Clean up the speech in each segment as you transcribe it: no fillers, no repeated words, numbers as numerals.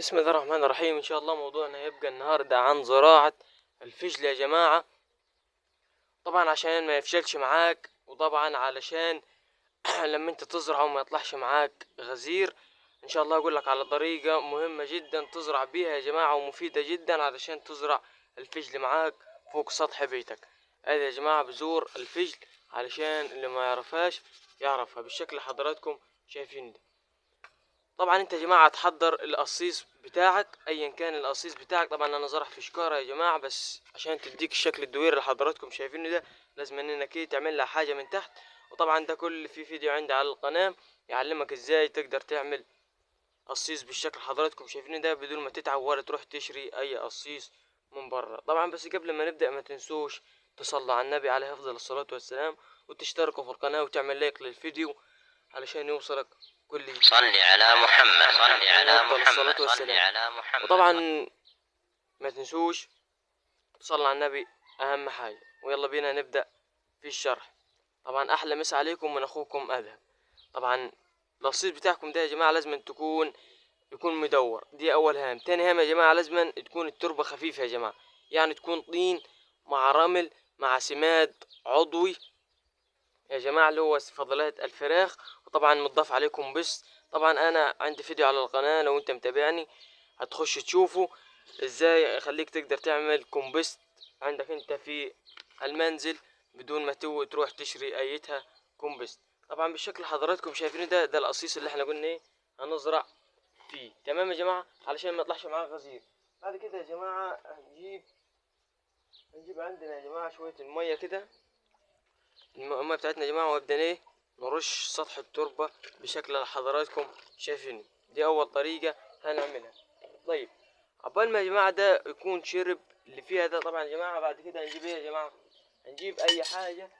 بسم الله الرحمن الرحيم. ان شاء الله موضوعنا هيبقى النهارده عن زراعة الفجل يا جماعة. طبعا عشان ما يفشلش معاك، وطبعا علشان لما انت تزرعه ما يطلعش معاك غزير. ان شاء الله اقول لك على طريقة مهمة جدا تزرع بيها يا جماعة، ومفيدة جدا علشان تزرع الفجل معاك فوق سطح بيتك. ادي يا جماعة بذور الفجل علشان اللي ما يعرفهاش يعرفها بالشكل اللي حضراتكم شايفين ده. طبعا انت يا جماعة تحضر القصيص بتاعك ايا كان القصيص بتاعك. طبعا انا زرع في شكاره يا جماعة، بس عشان تديك الشكل الدوير اللي حضراتكم شايفينه ده لازم انك ايه تعمل لها حاجة من تحت. وطبعا ده كل في فيديو عندي على القناة يعلمك ازاي تقدر تعمل قصيص بالشكل حضراتكم شايفينه ده بدون ما تتعب ولا تروح تشتري اي قصيص من بره. طبعا بس قبل ما نبدا ما تنسوش تصلوا على النبي عليه افضل الصلاة والسلام، وتشتركوا في القناة وتعمل لايك للفيديو علشان يوصلك كل جديد. صلي على محمد، صلي على أفضل محمد، الصلاة صلي والسلام. على محمد. وطبعا ما تنسوش تصلي على النبي اهم حاجة. ويلا بينا نبدا في الشرح. طبعا احلى مسا عليكم من اخوكم ادهم. طبعا القصيص بتاعكم ده يا جماعة لازم يكون مدور، دي اول هام. تاني هام يا جماعة لازم تكون التربة خفيفة يا جماعة، يعني تكون طين مع رمل مع سماد عضوي يا جماعة اللي هو فضلات الفراخ، وطبعا متضاف عليكم بس. طبعا انا عندي فيديو على القناة لو انت متابعني هتخش تشوفه ازاي يخليك تقدر تعمل كومبست عندك انت في المنزل بدون ما تروح تشتري ايتها كومبست. طبعا بالشكل حضراتكم شايفينه ده القصيص اللي احنا قلنا ايه هنزرع فيه، تمام يا جماعة، علشان ما يطلعش معاه غزير. بعد كده يا جماعة هنجيب عندنا يا جماعة شوية المية كده، المية بتاعتنا يا جماعة، وابدا ايه نرش سطح التربة بشكل اللي حضراتكم شايفينه. دي اول طريقه هنعملها. طيب عقبال ما يا جماعة ده يكون شرب اللي فيها ده، طبعا يا جماعة بعد كده هنجيب ايه يا جماعة، هنجيب اي حاجة،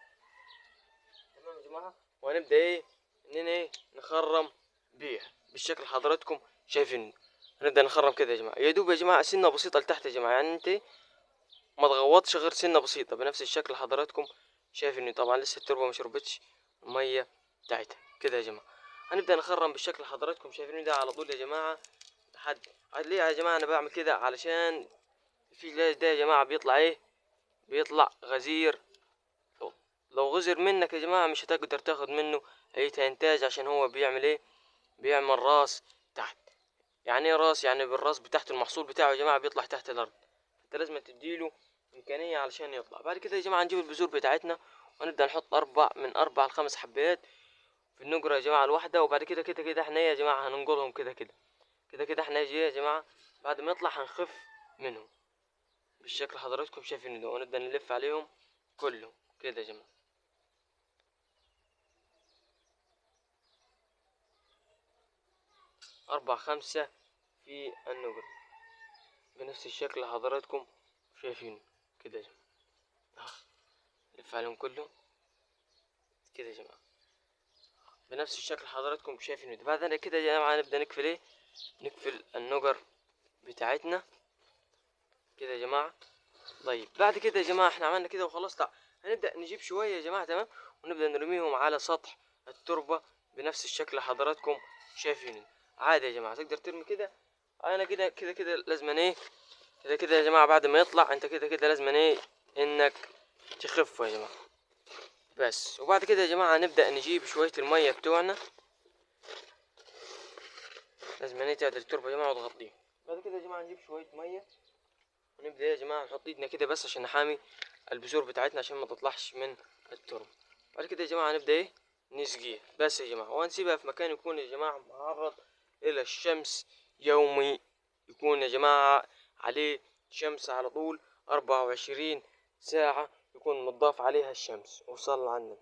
تمام يا جماعة، وهنبدا ايه اننا ايه نخرم بيها بالشكل حضراتكم شايفينه. هنبدا نخرم كده يا جماعة، يا دوب يا جماعة سنة بسيطة لتحت يا جماعة، يعني انت ما تغوطش غير سنة بسيطة بنفس الشكل حضراتكم شايفينه. طبعا لسه التربة ما شربتش المية بتاعتها كده يا جماعة. هنبدا نخرم بالشكل حضراتكم شايفينه ده على طول يا جماعة لحد ليه يا جماعة انا بعمل كده؟ علشان الفيل ده يا جماعة بيطلع ايه، بيطلع غزير. لو غزر منك يا جماعة مش هتقدر تاخد منه اي انتاج، عشان هو بيعمل ايه، بيعمل راس تحت. يعني ايه راس؟ يعني بالراس بتاعت المحصول بتاعه يا جماعة بيطلع تحت الارض، انت لازم تديله امكانية علشان يطلع. بعد كده يا جماعة نجيب البذور بتاعتنا ونبدا نحط من 4 ل5 حبات في النجره يا جماعة الواحدة. وبعد كده كده كده احنا يا جماعة هننقلهم كده كده كده كده احنا يا جماعة بعد ما يطلع هنخف منهم بالشكل حضراتكم شايفينه ده، ونبدا نلف عليهم كلهم كده يا جماعة. 4 5 في النجرة بنفس الشكل حضراتكم شايفينه كده يا جماعة. لف عليهم كلهم كده يا جماعة بنفس الشكل حضراتكم شايفينه ده. بعد كده يا جماعة نبدأ نقفل ايه، نقفل النجر بتاعتنا كده يا جماعة. طيب بعد كده يا جماعة احنا عملنا كده وخلاص، لا هنبدأ نجيب شوية يا جماعة، تمام، ونبدأ نرميهم على سطح التربة بنفس الشكل حضراتكم شايفينه. عادي يا جماعة تقدر ترمي كده. انا كده كده كده لازم ايه كده كده يا جماعة بعد ما يطلع انت كده كده لازم ايه انك تخفه يا جماعة بس. وبعد كده يا جماعة نبدأ نجيب شوية المية بتوعنا، لازم ايه تعدل التربة يا جماعة وتغطيها. بعد كده يا جماعة نجيب شوية مية ونبدأ يا جماعة نحط ايدنا كده بس عشان نحامي البذور بتاعتنا عشان ما تطلعش من التربة. بعد كده يا جماعة نبدأ ايه نسقيها بس يا جماعة، وهنسيبها في مكان يكون يا جماعة معرض إلى الشمس يومي، يكون يا جماعة عليه شمس على طول 24 ساعة، يكون متضاف عليها الشمس. وصلى على النبي.